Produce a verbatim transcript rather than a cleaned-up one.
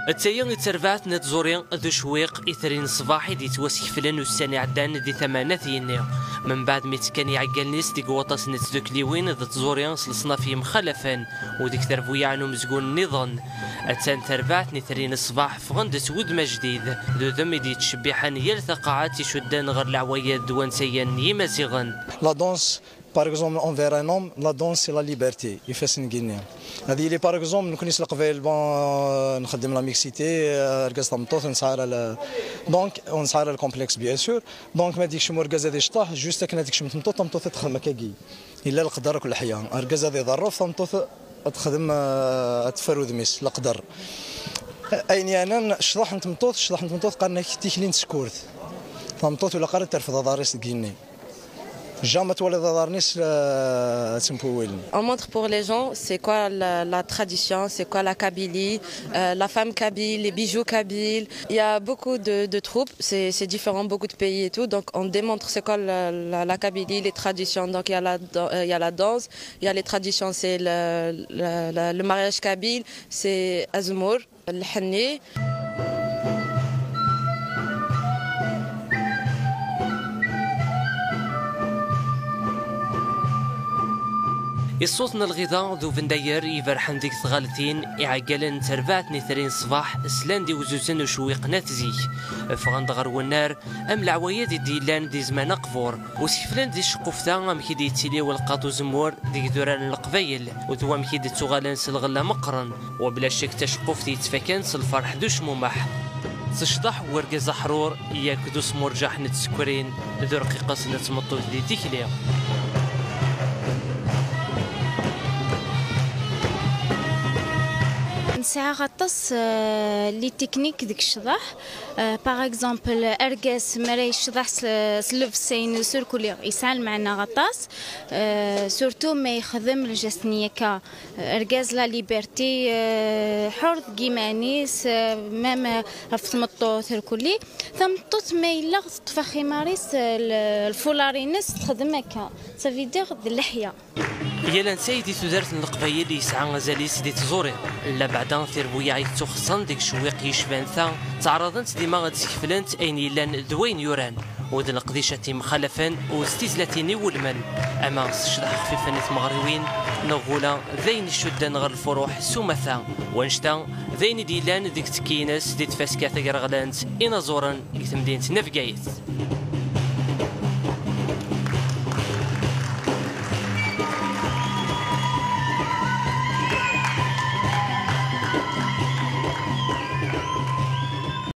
D tagi i d tarbaɛt n tẓuri d ucewwiq Itri n ṣṣbeḥ i d-yettwaskeflen ussan iɛeddan di tama n At Yenni. Mbeɛd mi ttekkan iɛeggalen-is deg waṭas n tdukliwin d tẓuri s leṣnaf yemxalafen, u deg terbuyaɛ n umezgun nniḍen. Attan tarbaɛt n Itri n ṣṣbeḥ ffɣen-d s wudem ajdid, d udem i d-yettcebbiḥen yal taqaɛet icudden ɣer leɛwayed d wansayen n Yimaziɣen. La danse, par exemple, envers un homme, la danse, c'est la liberté, ifassen n yigenni. Ad yili, par exemple, nekni s Leqbayel, bon, euh, nxeddem la mixité, euh, argaz tameṭṭut, ur nesɛi ara la, donc, ur nesɛi ara le complexe, bien sûr. Donc, ma d-yekcem urgaz ad yecṭeḥ, juste akken ad tekcem tmeṭṭut, tameṭṭut ad texdem akkagi. Yella leqder akked leḥya. Argaz ad iḍerref, tameṭṭut ad texdem, euh, ad teffer udem-is, leqder. Ayen yeɛnan ccḍeḥ n tmeṭṭut, ccḍeḥ n tmeṭṭut qqaren-ak tikli n tsekkurt. Tameṭṭut ur ilaq ara ad terfed aḍar-is deg yigenni. Jamais twaliḍ aḍar-is, euh, ad tempuwilen. On montre pour les gens c'est quoi la, la tradition, c'est quoi la Kabylie, euh, la femme kabyle, les bijoux kabyles. Il y a beaucoup de, de troupes, c'est c'est différent, beaucoup de pays et tout. Donc on démontre c'est quoi la, la, la Kabylie, les traditions. Donc il y a la, dan- euh, il y a la danse, il y a les traditions, c'est le, le, le- le mariage kabyle, c'est Azmour, le Henni. Iṣṣut n lɣiḍa d ubendayer iberḥen deg tɣaltin, iɛeggalen n terbaɛt n Itri n ṣṣbeḥ slan-d i uzuzen ucewwiq n at zik. Ffɣen-d ɣer wennar am leɛwayed i d-yellan di zzman aqbur. U skeflen-d di tceqquft-a amek i d-yettili welqaḍ uzemmur deg idurar n Leqbayel, u d wamek i d-ttuɣalen s lɣella meqqren. Wa bla ccek taceqquft yettfakan s lferḥ d ucmumeḥ. S ccḍeḥ n urgaz aḥrur, yak d usmurǧaḥ n tsekrin d urqiqes n tmeṭṭut di tikli. Nesɛa aṭas euh, les techniques deg ccḍeḥ. Euh, par exemple, argaz mi ara yecḍeḥ s- s llebsa-ines irkelli, yesɛa lmeɛna aṭas. Euh, surtout ma yexdem lǧas-nni akka. Argaz la liberté, euh, ḥur deg yiman-is, euh, même euh, ɣef tmeṭṭut irkelli. Tameṭṭut ma yella teṭṭef aximar-is, euh, l- lfular-ines texdem akka. Ça veut dire d leḥya. Yal ansay di tudert n Leqbayel yesɛa azal-is di tẓuri. Labeɛda tirbuyaɛ yettuxeṣṣen deg ccwiq yecban ta, ttaɛraḍent dima ad skeflent ayen yellan d wayen yuran, u d leqdicat yemxalafen u s tizlatin iwulmen, ama s ccḍeḥ xfifen i tmeɣriwin, neɣ ula d ayen icudden ɣer lfuruḥ s umata, wanect-a d ayen i d-yellan deg tekki-ines di tfaska tagraɣlant inaẓuren deg temdint n Bgayet.